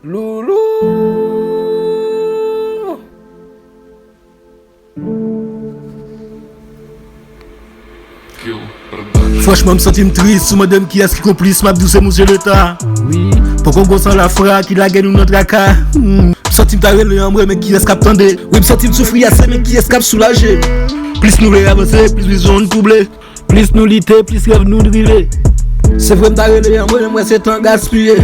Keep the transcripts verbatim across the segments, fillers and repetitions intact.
Loulou. Franchman, m santi m tris. Si w mande m kiyès ki konplis, m ap di w se Mouche Leta. Wi. Poko gwo san lafra ki lage nou nan traka. Hmm. M santi m ta rele anmwe, men kiyès k ap tande? Wi, m santi m soufri ase, men kiyès k ap soulaje? Plis nou vle avanse, plis vizyon n twouble. Plis nou lite, plis rèv nou drive. Se vre m ta rele anmwe, men m wè se tan gaspiye.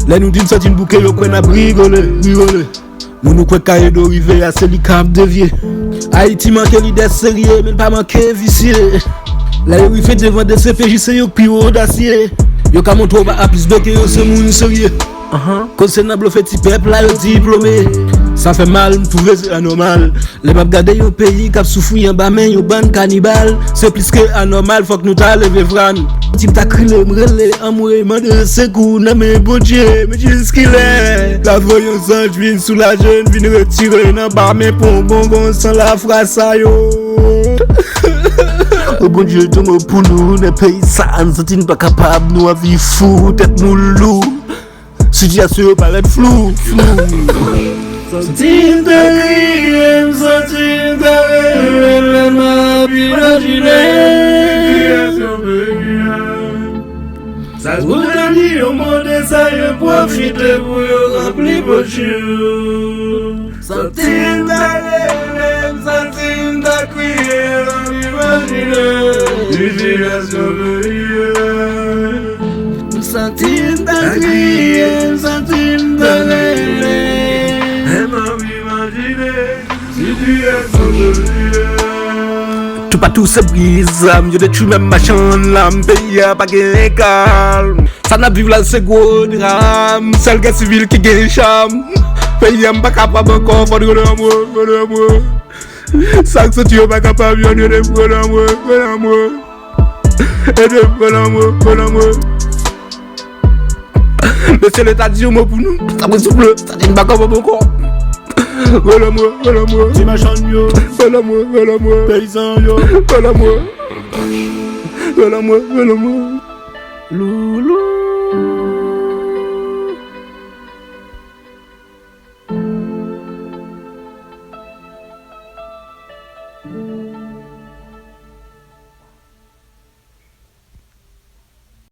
Lè nou di m santi n bouke, yo kwè n ap rigole, rigole. Moun ou kwè k ka ede w rive a, se li k ap devye. Ayiti manke lidè serye, men l pa manke visye. Lè yo rive devan D C P J, se yo k pi odasye. Yo ka montre w pa aplis bèk, yo se moun serye. Koz se nan blofe ti pèp la yo diplome. Sa fè mal, m twouve se anòmal. Lè m ap gade yon peyi k ap soufri anba men yon bann kanibal, se plis ke anòmal, fòk nou ta leve vwa n. Ti m ta kriye, m rele anmwe, mande sekou nan men Bondye. Men jiskilè l ap voye yon zanj vin soulaje n, vin retire n anba men pongongon san lafra sa yo. O Bondye, tonbe pou nou nan peyi sa, n santi n pa kapab, nou anvi fou, tèt nou lou. Sitiyasyon yo parèt flou, flou. Santi m ta kriye, m santi m ta rele, lè m ap imajine sitiyasyon peyi a. Sa k pou ta di yo mande sa, yo pwofite pou yo ranpli poch yo. Santi m ta rele, m santi m ta kriye, lè m imajine sitiyasyon peyi a. M santi m ta kriye, m santi m ta rele. Lè m ap imajine sitiyasyon peyi a. Toupatou se bri zam, yo detwi menm machann lam, peyi a pa gen kalm. Sa n ap viv la se gwo dram, sèl gè sivil ki gen cham. Peyi a m pa kapab ankò, fò n rele anmwe, rele anmwe. Sa k soti yo pa kapab, yo ede m rele anmwe, rele anmwe. Ede m rele anmwe, rele anmwe. Mesye Leta di yon mo pou nou, sa mwen souple, sa di n pa kapab ankò. Rele anmwe, rele anmwe. Ti machann yo. Rele anmwe, rele anmwe. Peyizan yo. Rele anmwe. Rele anmwe, rele anmwe. Loulou.